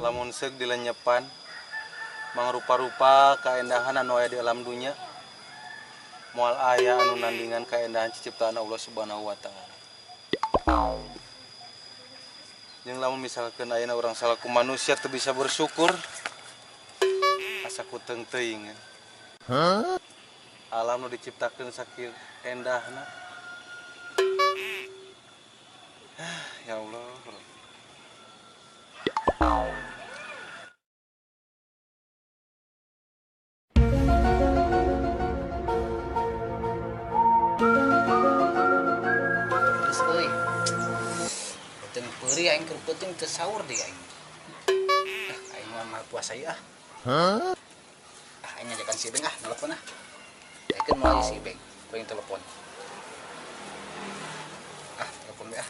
Lamun seuk dilenyepan mangrupa-rupa kaendahan anu aya di alam dunya, moal aya anu nandingan kaendahan ciptaan Allah Subhanahu wa taala. Jeung lamun misalkeun ayeuna urang salaku manusia teu bisa bersyukur, asa kuteng teuing. Alam nu diciptakeun sakieu endahna. Ya Allah. Terus euy. Penting peuri aing keur peuting teu sahur deui aing. Ah, aing mah mal puasa ieu ah. Ah, aing ngajakan si Ibeng ah, nelpon ah. Aing moal si Ibeng, ku aing telepon. Ah, telepon we ah.